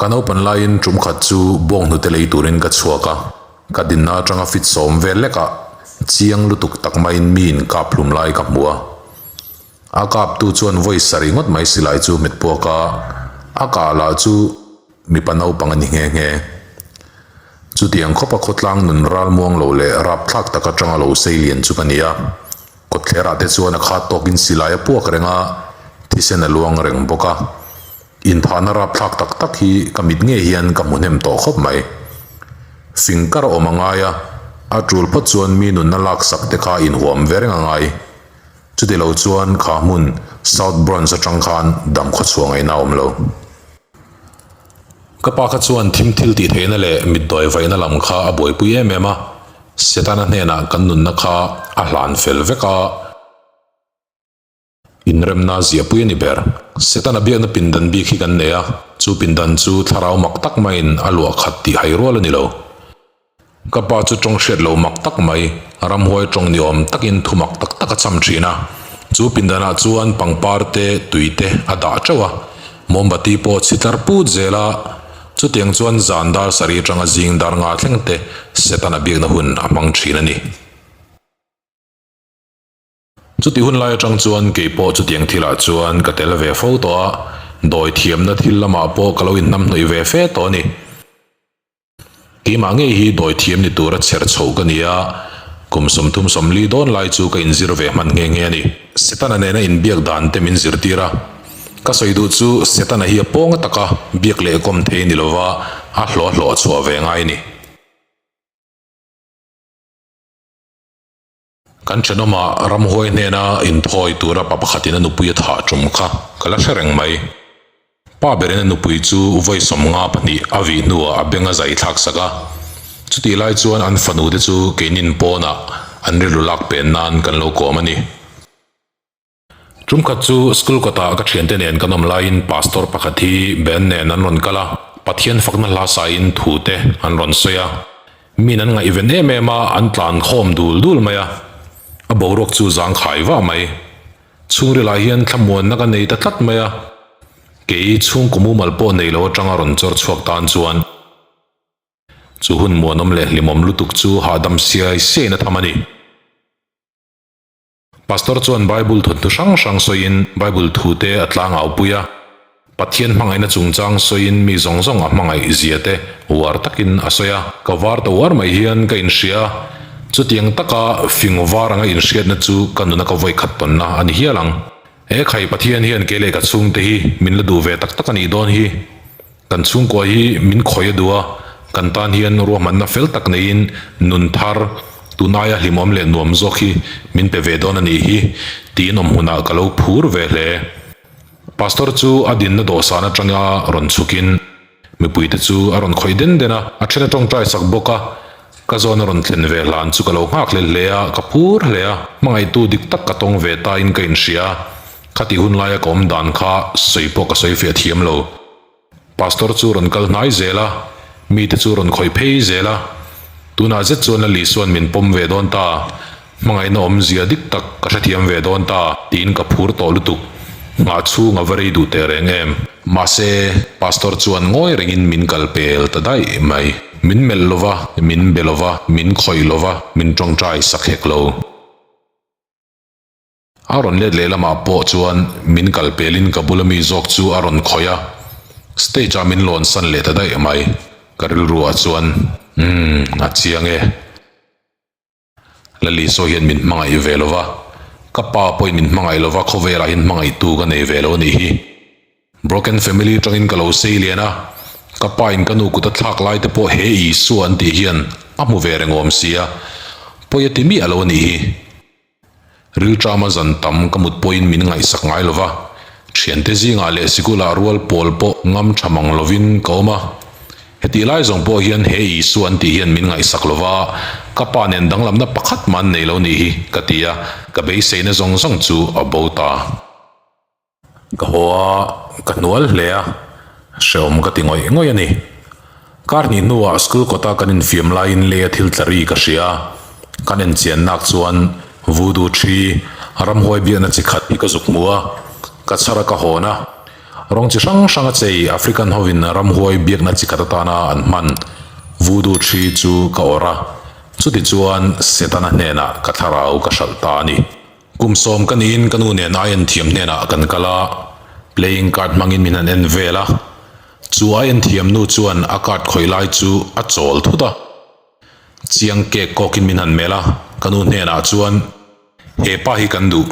Ka naupan laiin tum khat chu bawnghnute lei turin ka chhuak a, ka dinna atanga fit sawm vel lekah chiang lutuk tak maiin miin kap hlum lai ka hmu a. A kaptu chuan vawi sarih ngawt mai silai chu hmet puak a, a kah lah chu mipa naupang a ni nghe nghe. Chutiang khawpa khawtlang nun ralmuang lo leh rapthlak tak atanga lo sei lian chu ka ni a, kawtthlerah te chuan a khat tawkin silai a puak reng a, thisen a luang reng bawk a. Inthahna rapthlak tak tak hi ka mit ngei hian ka hmu hnem tawh khawp mai. Fing kar a awm a ngai a, a tul phawt chuan mi nunna laksak te kha inhuam ve reng a ngai. Chuti lo chuan kha hmun South Bronx atang khan dam khawchhuah ngaihna a awm lo. Ka pa kha chuan thim thil tih theihna leh mitdawi vaihna lam kha a buaipui em em a, Setana hnenah kan nunna kha a hlan fel vek a. Inremna ziahpui a ni ber. Setana biakna pindan bik hi kan nei a, chu pindan chu thlarau mak tak maiin a luah khat tih hai rual a ni lo. Ka pa chu tawng hriat lo mak tak mai, ramhuai tawng ni awm takin thu mak tak tak a cham thin a. Chu pindanah chuan pangpar te, tui te a dah teuh a, mawmbati pawh chhi tlar put zel a. Chutiang chuan zan dar sarih atanga zing dar nga thleng te Setana biakna hun a hmang thin a ni. Chuti hun lai atang chuan kei pawh chutiang thilah chuan ka tel ve fo tawh a, dawi thiamna thil lamah pawh ka lo inhnamhnawih ve fe tawh a ni. Keimah ngei hi dawi thiam ni tura chher chhoh ka ni a, kum 30 40 dawn lai chu ka inzir ve hman nghe nghe a ni. Setana nena inbiak dan te min zirtir a, ka sawi duh chu Setana hi a pawng ataka biak leh kawm thei ni lova a hlawh hlawh chhuah ve ngai a ni. Kan thenawmah ramhuai hnena inthawi tura pa pakhatin a nupui a thah tum kha ka la hre reng mai. Pa berin a nupui chu vawi 52 a vih hnuah a beng a zai thlak sak a. Chutih lai chuan an fanu te chu keinin pawnah an rilru lak pen nan kan lo kawm a ni. Tumkhat chu school kawtah ka thiante nen kan awm laiin pastor pakhat hi band nen an rawn kal a, Pathian fakna hla sain thu te an rawn sawi a. Min an ngaihven em em a, an tlan khawm dul dul mai a. A boruak chu zang khai vah mai. Chhungrilah hian thlamuanna ka nei ta tlat mai a. Kei chhungkaw mumal pawh nei lo atanga rawn chawr chhuak tan chuan chu hun muanawm leh hlimawm lutuk chu hahdam siai siaiin a tham a ni. Pastor chuan Bible thawnthu hrang hrang sawiin Bible thute a tlangau pui a. Pathian hmangaihna chungchang sawiin mi zawng zawng a hmangaih zia te uar takin a sawi a. Ka var ta uar mai hian ka inhria a, chutiang taka fing var anga inhriatna chu ka nuna ka vawi khat tawnna a ni hial ang. He khai Pathian hian kei leh ka chhungte hi min la duh ve tak tak a nih dawn hi. Kan chhungkua hi min khawi a duh a, kan tan hian ruahmanna fel tak neiin nun thar, tun aia hlimawm leh nuam zawk hi min pe ve dawn a nih hi, tiin awm hunah ka lo phur ve hle. Pastor chu a dinna dawhsan atanga rawn chhukin mipuite chu a rawn khawih den den a, a then a tawngtai sak bawk a, ka zawn a rawn thlen ve hlan chu ka lo nghak hle hle a, ka phur hle a, hmangaihtu dik tak ka tawng ve tain ka inhria a. Khati hun laia ka awm dan kha sawi pawh ka sawi fiah thiam lo. Pastor chu rawn kal hnai zel a, mite chu rawn khawih phei zel a. Tunah zet chuan Lali chuan min pawm ve dawn ta, hmangaihna awmzia dik tak ka hrethiam ve dawn ta tiin ka phur tawh lutuk. Nghah chhung a va rei duh teh reng em. Mahse, Pastor chuan ngawi rengin min kal pel ta daih mai. Min melh lova, min be lova, min khawih lova, min tawngtai sak hek lo. A rawn let leh lamah pawh chuan min kal pelin ka bula mi zawk chu a rawn khawih a, stage ah min lawn san leh ta daih mai. Ka rilru ah chuan, Umm, a chiang e. Lali saw hian min hmangaih ve lo va, ka pa pawhin min hmangaih lo va, khawvelah hian hmangaihtu ka nei ve lo a nih hi. Broken family atangin ka lo sei lian a, ka pa in ka nu kut a thlak lai te pawh he Isua an tih hian a hmu ve reng awm sia, pawi a ti miah lo a nih hi. Rilṭama zan tam ka mut pawhin min ngaihsak ngai lo va, ṭhiante zingah leh sikulah rual pawl pawh ngam ṭha mang lovin ka awm a. Hetih lai zawng pawh hian he Isua an tih hian min ngaihsak lo va, ka pa nen danglamna pakhat mah an nei lo nih hi ka ti a, ka beiseina zawng zawng chu a bo ta. Ka haw a, ka hnual hle a, hrehawm ka ti ngawih ngawih a ni. Kar hnih hnuah school kawta kan infiam laiin lei a thil tla ri ka hria a, kan enchian nak chuan voodoo thi, ramhuai biakna chi khat hi ka zuk hmu a, ka chhar a ka hawn a. Rawng chi hrang hranga chei African hovin ramhuai biakna chi khat atana an hman voodoo ṭhi chu ka awrh a, chutichuan Setana hnenah ka thlarau ka hralh ta a ni. Kum sawm ka niin ka nu nen ai enthiam hnenah kan kal a, playing card hmangin min han en vel a, chu ai enthiam nu chuan a card khawih lai chu a chawl thut a. Chiang kek kawkin min han melh a, ka nu hnenah chuan, He pa hi kan duh,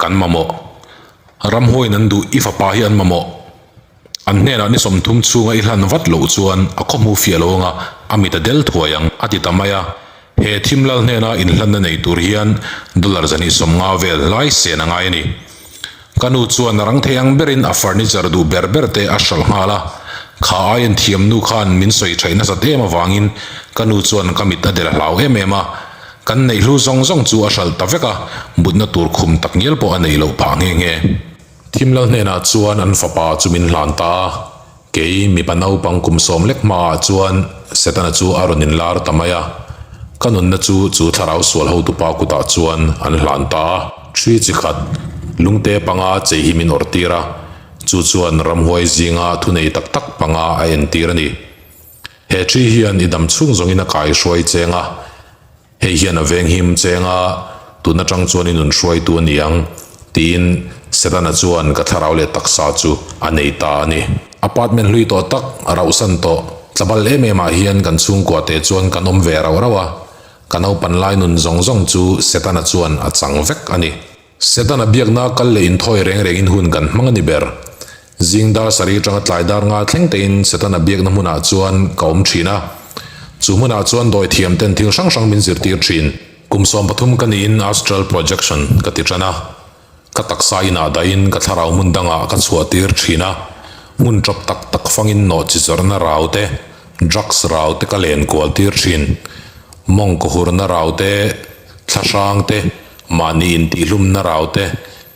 kan mamawh. Ramhuaiin an duh, i fapa hi an mamawh. An hnenah ni 30 chhunga i hlan vat loh chuan a khawhmu fiah lo anga a mit a del thuai ang, a ti ta mai a. He thim lal hnena inhlanna nei tur hian dollar 250 vel lai sen a ngai a ni. Ka nu chuan a rang thei ang berin a furniture duh ber ber te a hralh nghal a, kha aiin thiam nu khan min sawi thaih nasat em avangin ka nu chuan ka mit a del a hlau em em a, kan neih hlu zawng zawng chu a hralh ta vek a, mutna tur khum tak ngial pawh a neih loh phah nghe nghe. Thimlal hnenah chuan an fapa chu min hlan ta a, Kei mipa naupang kum sawm lek hmaah chuan Setana chu a rawn inlar ta mai a, ka nunna chu chu thlarau sual hotupa kutah chuan an hlan ta a. Ṭhi chi khat, lungte panga chei hi min awrh tir a, chu chuan ramhuai zinga thunei tak tak panga a entir a ni. He ṭhi hian i dam chhung zawngin a kaihruai cheng a. Hei hian a venghim cheng a, tun atang chuan i nun hruaitu a ni ang, tiin Setana chuan ka thlarau leh taksa chu a nei ta a ni. Apartment hlui tawh tak, rauhsan tawh, tlabal em em ah hian kan chhungkua te chuan kan awm ve rauh rauh a, ka naupan lai nun zawng zawng chu Setana chuan a chang vek a ni. Setana biakna kal leh inthawi reng rengin hun kan hmang a ni ber. Zing dar sarih atanga tlai dar nga thleng tein Setana biakna hmunah chuan ka awm thin a. Chu hmunah chuan dawi thiam ten thil hrang hrang min zirtir thin. Kum 13 ka niin Astral Projection ka ti tan a. Ka taksa inah dahin ka thlarau hmun dangah ka chhuah tir thin a. Hmun tawp tak tak fangin nawh chi zawrhna rau te, drugs rau te ka len kual tir thin. Mawngkaw hurna rau te, thla hrang te, Mahni intihlumna rau te,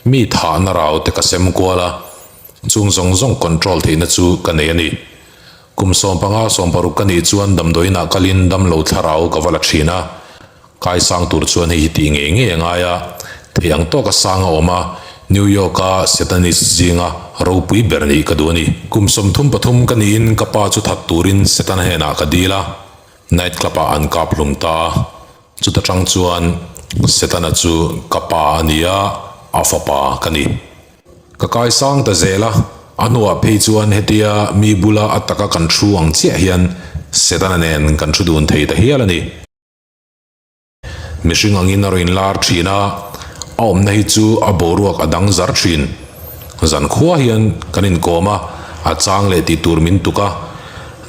mi thahna rau te ka sem kual a, chung zawng zawng control theihna chu ka nei a ni. Kum 15, 16 ka nih chuan damdawiinah kalin damlo thlarau ka va la thin a, kaisang tur chuan hei hi tih ngei ngei a ngai a, theih ang tawka sang a awm a, New York-a Satanist zinga ropui ber nih ka duh a ni. Kum 33 ka niin ka pa chu that turin Satan hnenah ka dil a, night club-ah an kap hlum ta a. Chuta tang chuan Setana chu ka pa a ni a, a fapa ka ni. Ka kaisang ta zel a, a hnuah phei chuan hetia mi bula a taka kan thu ang chiah hian Setana nen kan thu dun thei ta hial a ni. Mihring angin a rawn inlar thin a, a awmna hi chu a boruak a dang zar thin. Zankhua hian kan inkawm a, a chang leh tih tur min tuk a.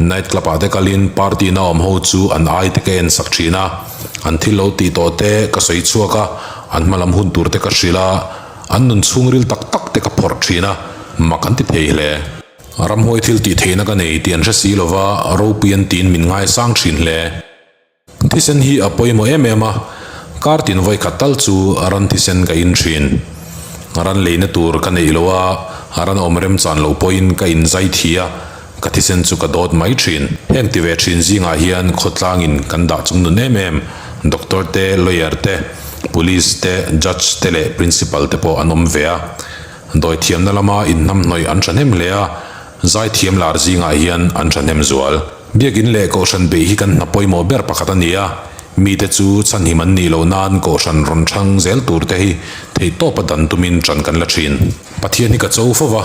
Night club ah te kalin party na awm ho chu an ai te ka en sak thin a, an thil lo tih tawh te ka sawi chhuak a, an hma lam hun tur te ka hrilh a, an nun chhungril tak tak te ka phawrh thin a, mak an ti thei hle. Ramhuai thil tih theihna ka nei tih an hre si lova, ropui an tiin min ngaisang thin hle. Thisen hi a pawimawh em em a, kar tin vawi khat tal chu ran thisen ka in thin. Ran leina tur ka neih lo a, ran awm remchan loh pawhin ka inzai thi a, ka thisen chu ka dawt mai thin. Heng ti ve thin zingah hian khawtlangin kan dah chung nun em em, doctor te, lawyer te, police te, judge te leh principal te pawh an awm ve a. Dawithiamna lama inhnamhnawih an thahnem hle a, zaithiam lar zingah hian an thahnem zual. Biakin leh Kohhran beih hi kan hna pawimawh ber pakhat a ni a, mite chu chhanhim an nih loh nan Kohhran rawn chhang zel tur te hi theihtawp a dan tumin ṭan kan la ṭhin. Pathian hi ka cho fo va,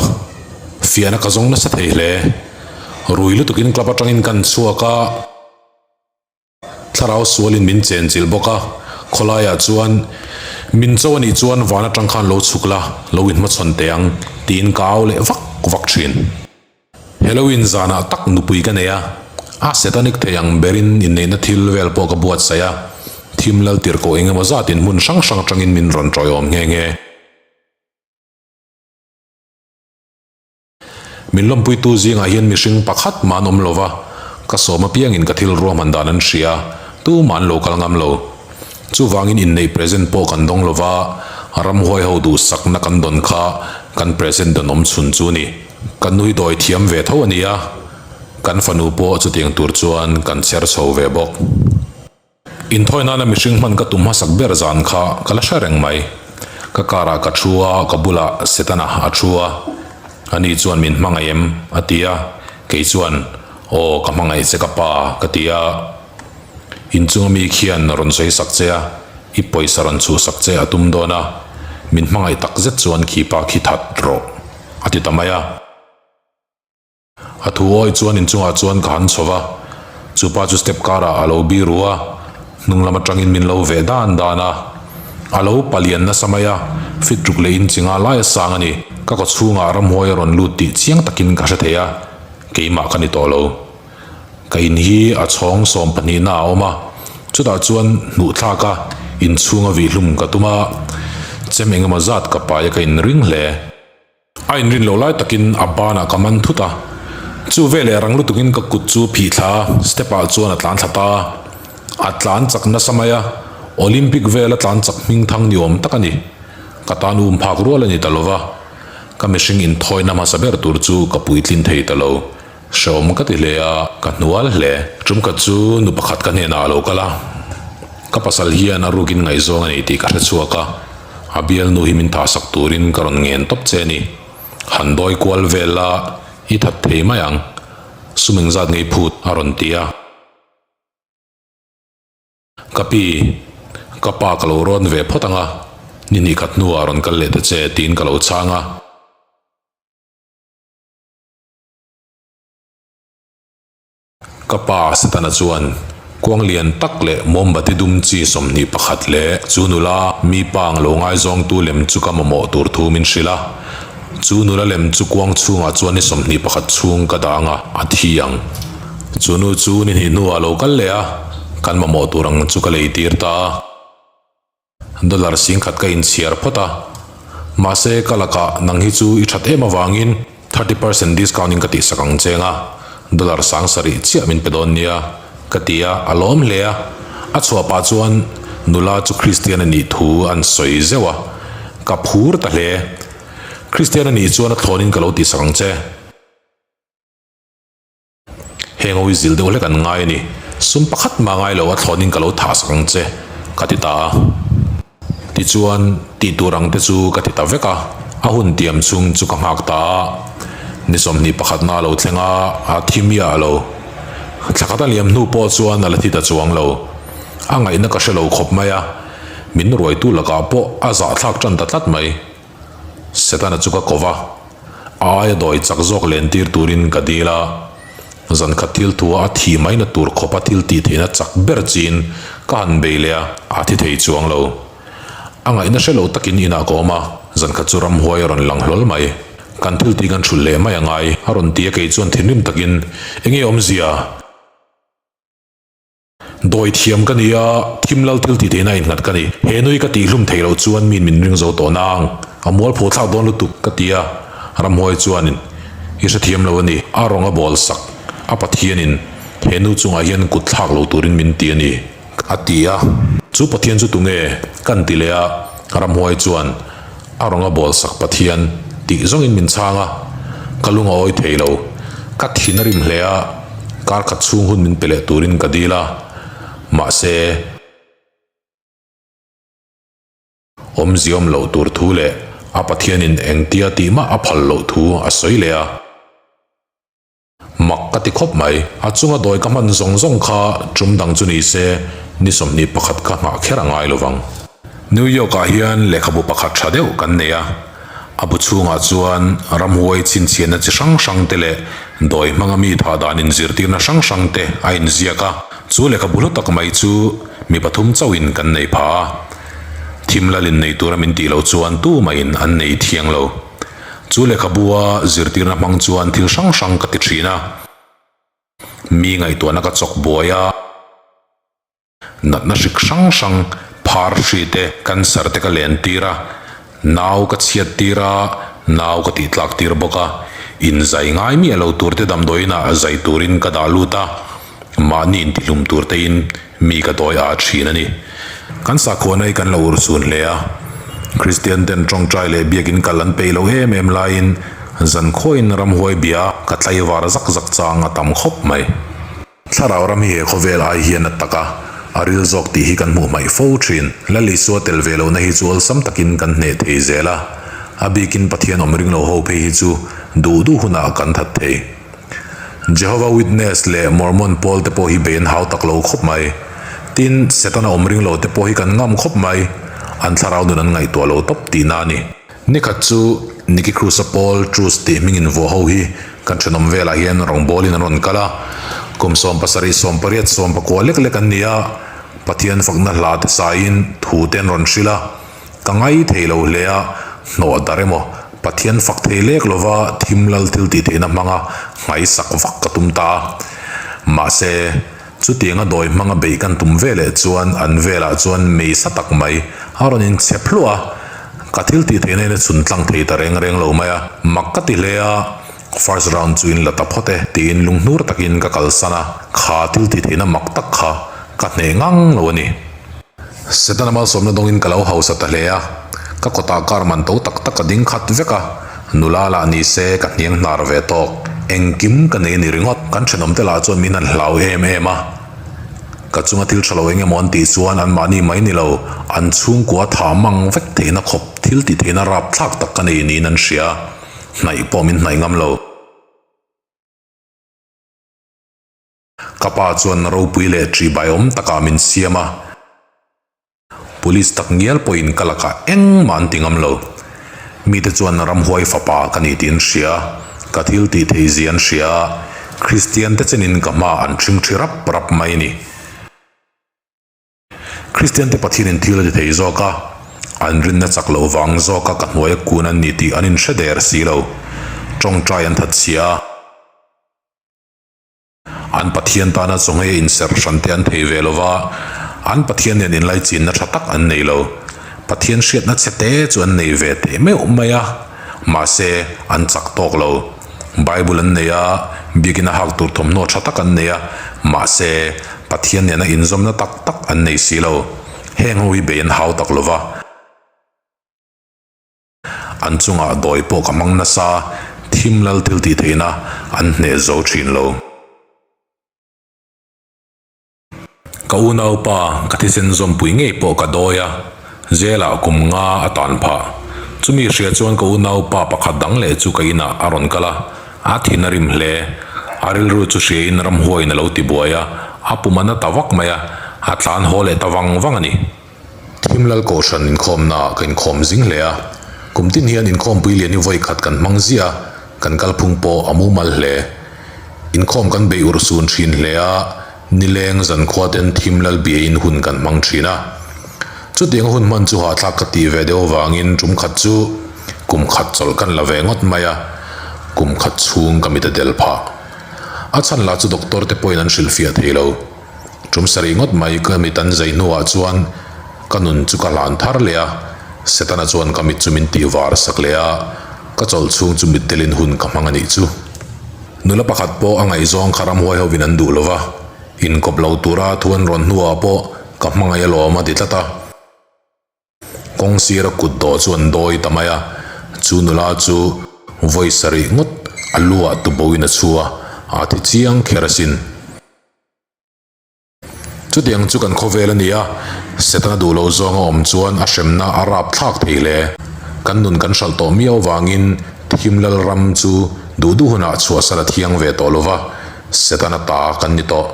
fiahna ka zawng nasa thei hle. Rui lutukin club aṭangin kan chhuak a. Thlarau sualin min chenchilh bawk a, khawlaiah chuan, Min cho a nih chuan van atang khan lo chhuk la, lo inhmachhawn teh ang, tiin ka au leh vak vak thin. Halloween zanah tak nupui ka nei a, a satanic thei ang berin inneihna thil vel pawh ka buatsaih a, thim lal tirhkoh eng emaw zatin hmun hrang hrang atangin min rawn tawiawm nghe nghe. Min lawmpuitu zingah hian mihring pakhat mah an awm lo va, ka sawm apiangin ka thil ruahman dan an hria, tumah an lo kal ngam lo. Chuvangin inneih present pawh kan dawng lo va, ramhuai ho duhsakna kan dawn kha kan present dawn awm chhun chu a ni. Kan nui dawi thiam ve tho a ni a, kan fanu pawh chutiang tur chuan kan chher chho ve bawk. Inthawi nana mihring hman ka tum hmasak ber zan kha ka la hre reng mai. Ka car ah ka thu a, ka bulah Setana a thu a. Ani chuan min hmangaih em? a ti a, kei chuan, Aw, ka hmangaih che ka pa, ka ti a. Inchunga mi khian rawn sawi sak che a, i pawisa rawn chhuhsak che a tum dawn a, min hmangaih tak zet chuan khi pa khi that rawh, a ti ta mai a. A thu awi chuan inchungah chuan ka han chho va, chu pa chu step karah a lo biru a, hnung lam atangin min lo veh dan dan a. A lo palian nasa mai a, fit ruk leh inchi nga lai a sang a ni. Ka kaw chhungah ramhuai a rawn lut tih chiang takin ka hre thei a, keimah ka ni tawh lo. Ka in hi a chhawng sawmpahnihna a awm a, chutah chuan hnuhthlak a inchhunga vihhlum ka tum a, chem engemaw zat ka pai a ka inring hle. A inrin loh lai takin a banah ka man thut a, chu veleh rang lutukin ka kut chu phih thla a, step ah chuan a tlan thla ta a. A tlan chak nasa mai a, Olympic vela tlan chak hming thang ni awm tak a ni. Ka tan um phak rual a ni ta lova, ka mihring inthawina hmasa ber tur chu ka puitlin thei ta lo. Hrehawm ka ti hle a, ka hnual hle. Tumkhat chu nu pakhat ka hnenah a lo kal a, ka pasal hian a rukin ngaihzawng a nei tih ka hre chhuak a. A bialnu hi min thahsak turin ka rawn ngen tawp che a ni. Han dawi kual vel la, i that thei mai ang. Sum engzat ngei phut a rawn ti a. Ka pi, ka pa ka lo rawn ve phawt ang a, ni hnih khat hnuah rawn kal leh ta che tiin ka lo chhang a. Ka pa Setana chuan kuang lian tak leh mawmbati dum chi 21 leh chu nula mi pang lo ngaizawngtu lem chu ka mamawh tur thu min hrilh a. Chu nula lem chu kuang chhungah chuan ni 21 chhung ka dang a, a thi ang. Chu nu chu ni hnih hnuah a lo kal leh a, kan mamawh tur ang chu ka lei tir ta a. Dollar 10,000 ka inchhiar phawt a, mahse ka lakah nang hi chu i that em avangin 30% discount in ka tihsak ang cheng a, dollar 7,000 chiah min pe dawn nia ka ti a, a lawm hle a. A chhuah pah chuan nula chu Kristian a nih thu an sawi zeuh a, ka phur ta hle. Kristian a nih chuan a thlawnin ka lo tihsak ang che. Heng awi zil deuh hlek an ngai a ni. Sum pakhat mah ngai lo a thlawnin ka lo thah sak ang che, ka ti ta a. Tichuan, tih tur ang te chu ka ti ta vek a, a hun tiam chhung chu ka nghak ta a. Ni 21 na a lo thleng a, a thi miah lo. Thla khat a liam hnu pawh chuan a la thi ta chuang lo. A ngaihna ka hre lo khawp mai a, min ruaitu lakah pawh a zahthlak tan ta tlat mai. Setana chu ka ko va, a aia dawi chak zawk len tir turin ka dil a. Zan khat thil thua a thih maina tur khawpa thil tih theihna chak ber chin ka han bei leh a, a thi thei chuang lo. A ngaihna hre lo takin inah ka awm a, zan khat chu ramhuai a rawn lang hlawl mai. Kan thil tih kan hrulh leh mai a ngai, a rawn ti a kei chuan thinrim takin, Enge awmzia? Dawi thiam ka ni a, thim lal thil tih theihna a innghat ka ni. He nui ka tihhlum theih loh chuan min min ring zo tawh nang. A mualpho thlak dawn lutuk, ka ti a. Ramhuai chuanin, I hrethiam lo a ni, a rawng a bawl sak. A Pathianin he nu chungah hian kut thlak lo turin min ti a ni, a ti a. Chu Pathian chu tunge? Kan ti leh a. Ramhuai chuan, A rawng a bawl sak Pathian, tih zawngin min chhang a, ka lung a awi thei lo. Ka thin a rim hle a, kar khat chhung hun min pe leh turin ka dil a, mahse, awmziawm loh tur thu leh a Pathianin engtia tih mah a phal loh thu a sawi leh a. Mak ka ti khawp mai. A chunga dawi ka hman zawng zawng kha tum dang chu ni se, ni 21 kha nghah kher a ngai lovang. New York-ah hian lehkhabu pakhat tha deuh kan nei a, a bu chhungah chuan ramhuai chhinchhiahna chi hrang hrang te leh dawi hmanga mi thah dan inzirtirna hrang hrang te a inziak a. Chu lehkhabu hlu tak mai chu mi pathum chauhin kan nei pha a, thim lalin nei tura min tih loh chuan tumahin an nei thiang lo. Chu lehkhabua zirtirna hmang chuan thil hrang hrang ka ti thin a, mi ngaihtuahna ka chawk buai a, natna hrik hrang hrang phar hri te, cancer te ka len tir a, nau ka chhiat tir a, nau ka tih tlak tir bawk a, inzai ngai miah lo tur te damdawiinah zai turin ka dah lut a, mahni intihlum tur tein mi ka dawi a thin a ni. Kan sakhuana hi kan lo urchun hle a, Kristian ten tawngtai leh biakin kal an peih lo em em laiin zankhawiin ramhuai bia ka tlaivar zak zak chang a tam khawp mai. Thlarau ram hi he khawvel ai hian a tak a, a ril zawk tih hi kan hmuh hmaih fo thin. Lal Isua tel ve lohna hi chu awlsam takin kan hneh thei zel a. A bikin Pathian awm ring lo ho phei hi chu duh duh hunah kan that thei. Jehovah Witness leh Mormon pawl te pawh hi bei an hau tak lo khawp mai. Tin, Setana awm ring lo te pawh hi kan ngam khawp mai. An thlarau nun an ngaihtuah lo tawp tihna a ni. Nikhat chu Nicky Cruz-a pawl Truce tih hming invuah ho hi kan thenawm velah hian rawngbawlin an rawn kal a. Kum 70, 80, 19 lek lek an ni a, Pathian fakna hla te saiin thu te an rawn hrilh a. Ka ngai thei lo hle a, hnawh darh emaw, Pathian fak thei lek lova thim lal thil tih theihna hmanga nghaisak vak ka tum ta a. Mahse, chutianga dawi hmanga beih kan tum ve leh chuan an velah chuan mei sa tak mai a rawn inchhep hluah a, ka thil tih theihna in a chhun tlang thei ta reng reng lo mai a. Mak ka ti hle a, first round chu in la ta phawt e tiin lunghnur takin ka kalsan a, kha thil tih theihna mak tak kha ka hneh ngang lo a ni. Setana malsawmna dawngin ka lo hausa ta hle a, ka kawtah kar man to tak tak a ding khat vek a, nula lah ni se ka hniang hnar ve tawk, engkim ka nei a ni ringawt, kan thenawmte lah chuan min han hlau em em a, ka chunga thil tha lo eng emaw an tih chuan anmahni mai ni lo, an chhungkua tha mang vek theihna khawp thil tih theihna rapthlak tak ka nei niin an hria, hnaih pawh min hnaih ngam lo. Ka pa chuan ropui leh ṭihbai awm takah min siam a, Police tak ngial pawhin ka lakah engmah an ti ngam lo. Mite chuan ramhuai fapa ka ni tih an hria, ka thil tih theih zia an hria a, Kristian te chenin ka hmaah an ṭhingṭhi rap rap mai a ni. Kristian te Pathianin thil a ti thei zawk a, an rinna chak loh vang zawka ka hnuaia kun an ni tih an inhre der si lo. Ṭawngṭai an that chhia a. An Pathian tana chawnghei inserh hran te an thei ve lo va, an Pathian nen inlaichinna tha tak an nei lo. Pathian hriatna chhe te chu an nei ve teh meuh mai a, mahse an chak tawk lo. Bible an nei a, biakina hak tur thawmhnaw tha tak an nei a, mahse Pathian nena inzawmna tak tak an nei si lo. Heng ho hi bei an hau tak lo va. An chungah dawi pawh ka hmang nasa, thim lal thil tih theihna an hneh zo thin lo. Ka unaupa ka thisen zawmpui ngei pawh ka dawi a, jail-ah kum nga a tan phah. Chumi hria chuan ka unaupa pakhat dang leh chu ka inah a rawn kal a, a thin a rim hle. A rilru chu hriain ramhuaiin a lo tibuai a, a pum a na ta vak mai a, a tlan haw leh ta vang vang a ni. Thimlal Kohhran inkhawmnaah ka inkhawm zing hle a, kum tin hian inkhawmpui lian hi vawi khat kan hmang ziah a, kan kalphung pawh a mumal hle. Inkhawm kan bei urh sun thin hle a, nileng zankhua ten Thimlal biain hun kan hmang thin a. Chutiang hun hman chu hahthlak ka tih ve deuh avangin tum khat chu kum khat chawlh kan la ve ngawt mai a, kum khat chhung ka mit a del phah. A chhan lah chu doctor te pawhin an hrilhfiah thei lo. Tum sarih ngawt mai ka mit an zai hnuah chuan ka nun chu ka hlan thar leh a, Setana chuan ka mit chu min tih var sak leh a, ka chawlh chhung chu mit telin hun ka hmang a nih chu. Nula pakhat pawh a ngaihzawng kha ramhuai hovin an duh lo va, inkawp lo tura thu an rawn hnuah pawh ka hmangaih alawm a ti tlat a. Kawng sira kut dawh chu an dawi ta mai a, chu nula chu vawi sarih ngawt a lu ah tuboin a chhu a, a thi chiang kher asin. Chutiang chu kan khawvel a ni a, Setana duh lo zawng a awm chuan a hremna a rap thlak thei hle. Kan nun kan hralh tawh miau avangin Thimlal ram chu duh duh hunah chhuahsal a thiang ve tawh lova, Setana ta kan ni tawh.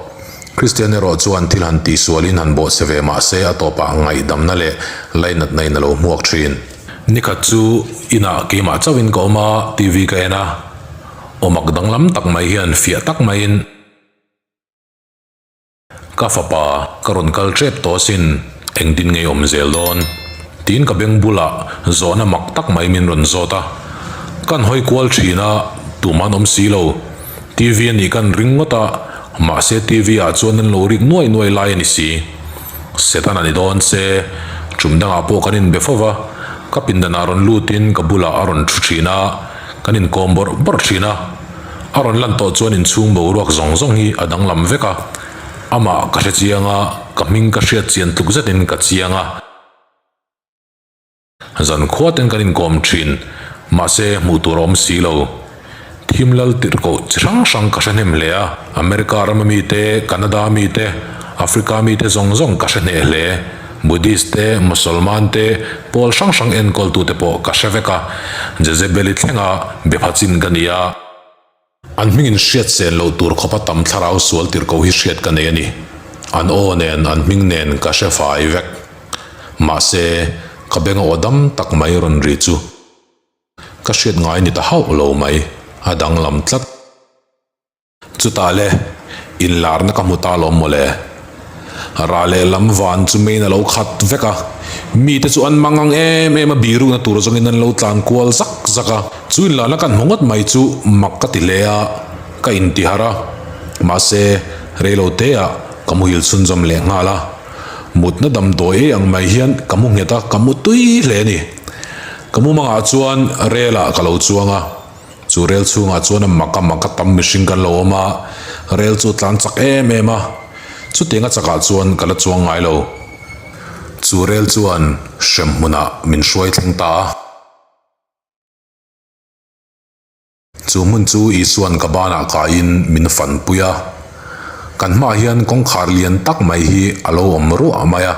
Kristian erawh chuan thil han tihsualin han bawhchhe ve mah se a tawpah ngaihdamna leh lainatna in a lo hmuak thin. Nikhat chu inah keimah chauhin ka awm a, TV ka en a, awmak danglam tak mai hian fiah tak maiin ka fapa ka rawn kal tep tawh asin, engtin ngei awm zel dawn? Tiin ka beng bulah zawhna mak tak mai min rawn zawt a, kan hawi kual thin a, tumah an awm si lo. TV a nih kan ring ngawt a, mahse TV ah chuan an lo rik nuai nuai lai a ni si. Setan a ni dawn se, tum dangah pawh kan inbe fo va, ka pindanah rawn lutin ka bulah a rawn thu thin a, kan inkawm bawrh bawrh thin a. A rawn lan tawh chuan inchhung boruak zawng zawng hi a danglam vek a, amah ka hre chiang a, ka hming ka hriat chian tluk zetin ka chiang a. Zan khuaten kan inkawm thin, mahse hmuh tur a awm si lo. Thim lal tirhkoh chi hrang hrang ka hre hnem hle a, America rama mite, Canada mite, Africa mite zawng zawng ka hre hneh hle. Buddhist te, Mosolman te, pawl hrang hrang enkawltute pawh ka hre vek a, Jezebeli thlenga be pha chin ka ni a. An hmingin hriat sen loh tur khawpa tam thlarau sual tirhkoh hi hriat ka nei a ni. An aw nen, an hming nen ka hre fai vek. Mahse, ka beng aw dam tak mai rawn ri chu ka hriat ngai ni ta hauh lo mai, a danglam tlat. Chutah le, inlarna ka hmu ta lawm mawle. Rah leh lam van chu main a lo khat vek a, mite chu an mang ang em em a, birukna tur zawngin an lo tlan kual zak zak a. Chu inlarna kan hmu ngawt mai chu mak ka ti hle a, ka intiharh a, mahse reilo teah ka muhil chhunzawm leh nghal a. Mutna damdawi ei ang mai hian ka mu nghet a, ka mu tui hle a ni. Ka mumangah chuan rel ah ka lo chuang a. Chu rel chhungah chuan a mak a mak a tam mihring kan lo awm a, rel chu a tlan chak em em a, chutiang a chakah chuan ka la chuang ngai lo. Chu rel chuan hrem hmunah min hruai thleng ta a. Chu hmun chu Isua'n ka banah kaiin min fanpui a, kan hmaah hian kawngkhar lian tak mai hi a lo awm ruah mai a,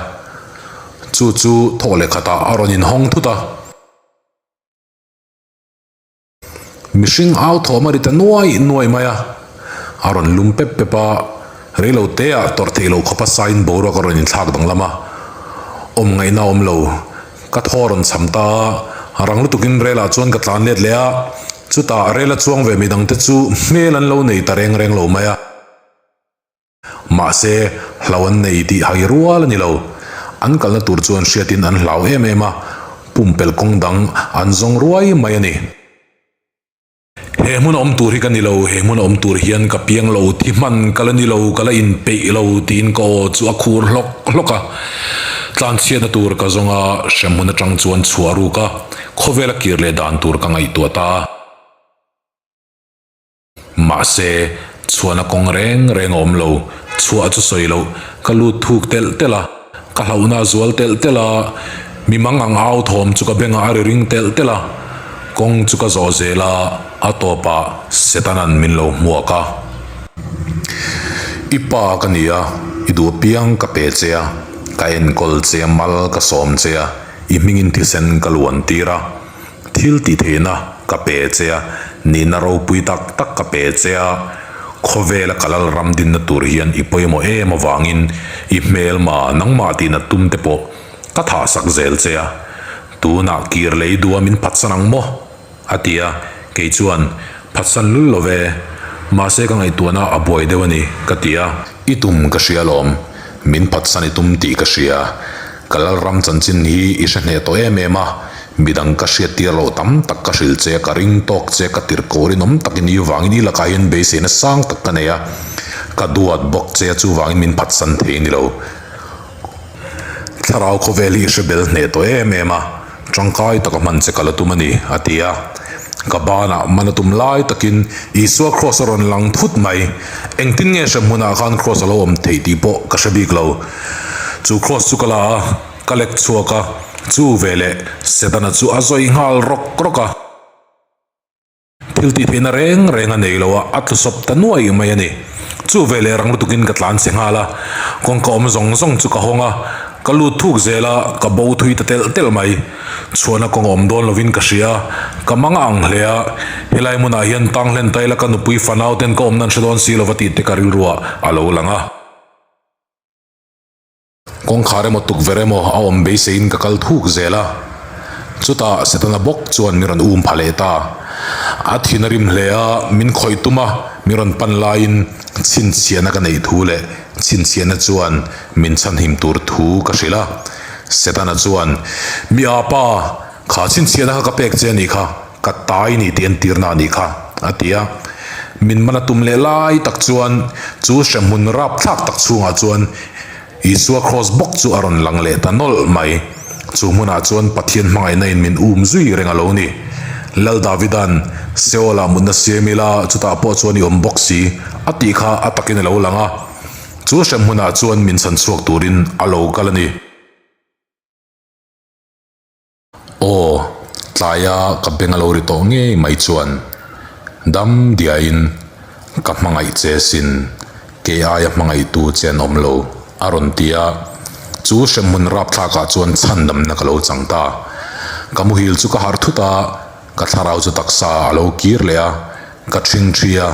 chu chu thawk leh khatah a rawn inhawng thut a. Mihring au thawm a ri ta nuai nuai mai a, a rawn lum pep pep a, reilo te ah tawrh theih loh khawpa sain boruak a rawn inthlak danglam a, awm ngaihna a awm lo, ka thaw a rawn cham ta a, rang lutukin rel ah chuan ka tlan let leh a, chutah rel a chuang ve midang te chu hmel an lo nei ta reng reng lo mai a. Mahse, hlau an nei tih hai rual a ni lo. An kalna tur chuan hriatin an hlau em em a, pumpelh kawng dang an zawng ruai mai a ni. He hmun a awm tur hi ka ni lo, he hmun a awm tur hian ka piang lo, thi hman ka la ni lo, ka la inpeih lo tiin ka aw chu a khur hlawk hlawk a. Tlanchhiatna tur ka zawng a, hremhmun atang chuan chhuah ruk a, khawvel a kir leh dan tur ka ngaihtuah ta a. Mahse, chhuahna kawng reng reng a awm lo. Chhuah chu sawi loh, ka lut thuk telh telh a, ka hlauhna a zual telh telh a, mi mang ang au thawm chu ka bengah a ri ring telh telh a, kawng chu ka zawh zel a, a tawpah Setana'n min lo hmuak a. I pa ka ni a, i duh apiang ka pe che a, ka enkawl che a, mal ka sawm che a, i hmingin thisen ka luan tir a. Thil tih theihna ka pe che a, nihna ropui tak tak ka pe che a, khawvela ka lal ram dinna tur hian i pawimawh em avangin i hmelma nangmah tihna tum te pawh ka thahsak zel che a, tunah kir lei duha min phatsan ang maw? a ti a, kei chuan phatsan lul lo ve, mahse ka ngaihtuahna a buai deuh a ni ka ti a. I tum ka hria alawm, min phatsan i tum tih ka hria, ka lal ram chanchin hi i hre hneh tawh em em a, Midang ka hriattir loh tam tak ka hrilh che, ka ring tawk che, ka tirhkoh rinawm tak i nih vangin i lakah hian beiseina sang tak ka nei a, ka duat bawk che a chuvangin min phatsan thei ni lo. Thlarau khawvel hi i hre bel hneh tawh em em a, tangkai taka hman che ka la tum a ni, a ti a. Ka banah man a tum lai takin Isua kraws a rawn lang thut mai. Engtin nge hrem hmunah khan kraws a lo awm theih tih pawh ka hre bik lo. Chu kraws chu ka la a. Ka lek chhuak a, chu veleh Setana chu a zawi nghal rawk rawk a. Thil tih theihna reng reng a nei lo a, a tlu sawp ta nuai mai a ni. Chu veleh rang lutukin ka tlan che nghal a, kawngka awm zawng zawng chu ka hawng a, ka lut thuk zel a, ka bo thui ta telh telh mai. Chhuahna kawng a awm dawn lovin ka hria, ka mang a ang hle a, helai hmunah hian tang hlen ta ila ka nupui fanau ten ka awmna an hre dawn si lova tih te ka rilruah a lo lang a. Kawngkhar emaw tukverh emaw a awm beiseiin ka kal thuk zel a, chutah Setana bawk chuan min rawn um pha leh ta. A thin a rim hle a, min khawih tum a, min rawn pan laiin chhinchhiahna ka neih thu leh chhinchhiahna chuan min chhanhim tur thu ka hrilh a. Setana chuan, Mi apa, kha chhinchhiahna kha ka pek che a nih kha, ka tai ni tih entirna a nih kha, a ti a. Min man a tum leh lai tak chuan chu hremhmun rapthlak tak chhungah chuan Isua kraws bawk chu a rawn lang leh ta nawlh mai. Chu hmunah chuan Pathian hmangaihna in min um zui reng a lo ni. Lal Davida'n, Seol-ah mutna siam ila, chutah pawh chuan i awm bawk si, a tih kha a takin a lo lang a. Chu hremhmunah chuan min chhanchhuak turin a lo kal a ni. Aw, tlaia ka beng a lo ri tawh ngei mai chuan dam diain ka hmangaih che sin, kei aia hmangaihtu che an awm lo, a rawn ti a. Chu hremhmun rapthlakah chuan chhandamna ka lo chang ta. Ka muhil chu ka harh thut a, ka thlarau chu taksa a lo kir leh a, ka ṭhingṭhi a,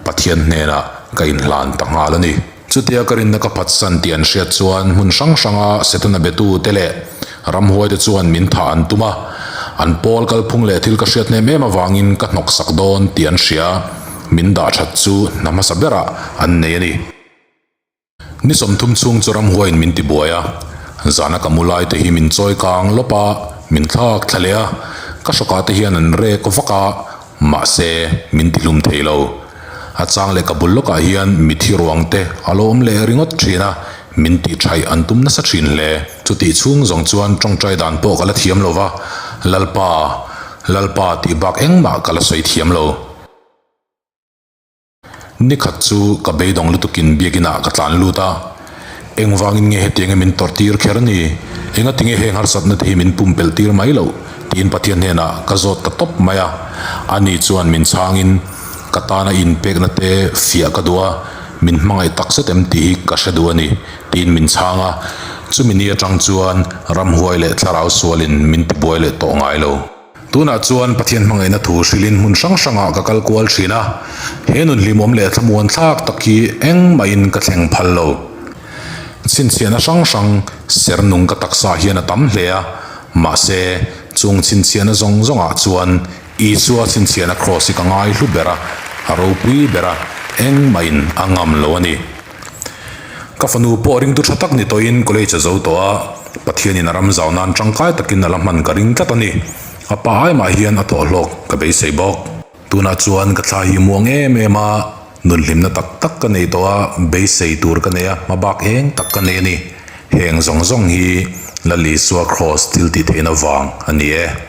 Pathian hnenah ka inhlan ta nghal a ni. Chutia ka rinna ka phatsan tih an hriat chuan hmun hrang hranga Setana betute leh ramhuaite chuan min thah an tum a, an pawl kalphung leh thil ka hriat hnem em avangin ka hnawksak dawn tih an hria, min dah that chu hna hmasa berah an nei a ni. Ni 30 chhung chu ramhuaiin min tibuai a, zana ka mu laite hi min chawi kang lawp a, min thlak thla leh a, ka hrawkah te hian an rek vak a, mahse min tihlum thei lo. A chang leh ka bul lawkah hian mithi ruang te a lo awm leh ringawt thin a, min tihṭhaih an tum nasa thin hle. Chutih chhung zawng chuan ṭawngṭai dan pawh ka la thiam lo va, Lalpa, Lalpa tih bak engmah ka la sawi thiam lo. Nikhat chu ka beidawng lutukin biakinah ka tlan lut a, Engvangin nge hetiang hi min tawrh tir kher ni? Engatinge heng harsatna te hi min pumpelh tir mai loh? tiin Pathian hnenah ka zawt ta tawp mai a. Ani chuan min chhangin, Ka tana inpekna te fiah ka duh a, min hmangaih tak zet em tih hi ka hre duh a ni, tiin min chhang a. Chumi ni atang chuan ramhuai leh thlarau sualin min tibuai leh tawh ngai lo. Tunah chuan Pathian hmangaihna thu hrilhin hmun hrang hrangah ka kal kual thin a, he nun hlimawm leh thlamuan thlak tak hi engmahin ka thleng phal lo. Chhinchhiahna hrang hrang ser nung ka taksa hian a tam hle a, mahse chung chhinchhiahna zawng zawngah chuan Isua chhinchhiahna kraws hi ka ngai hlu ber a, a ropui ber a, engmahin a ngam lo a ni. Ka fanu pawh ringtu tha tak ni tawhin college a zo tawh a, Pathianin a ram zau nan tangkai takin a la hman ka ring tlat a ni. A pa ai mah hian a thawh hlawk ka beisei bawk. Tunah chuan ka thla hi muang em em a, nun hlimna tak tak ka nei tawh a, beisei tur ka nei a, hmabak eng tak ka nei a ni. Heng zawng zawng hi Lal Isua Kraws thil tih theihna vang a ni e.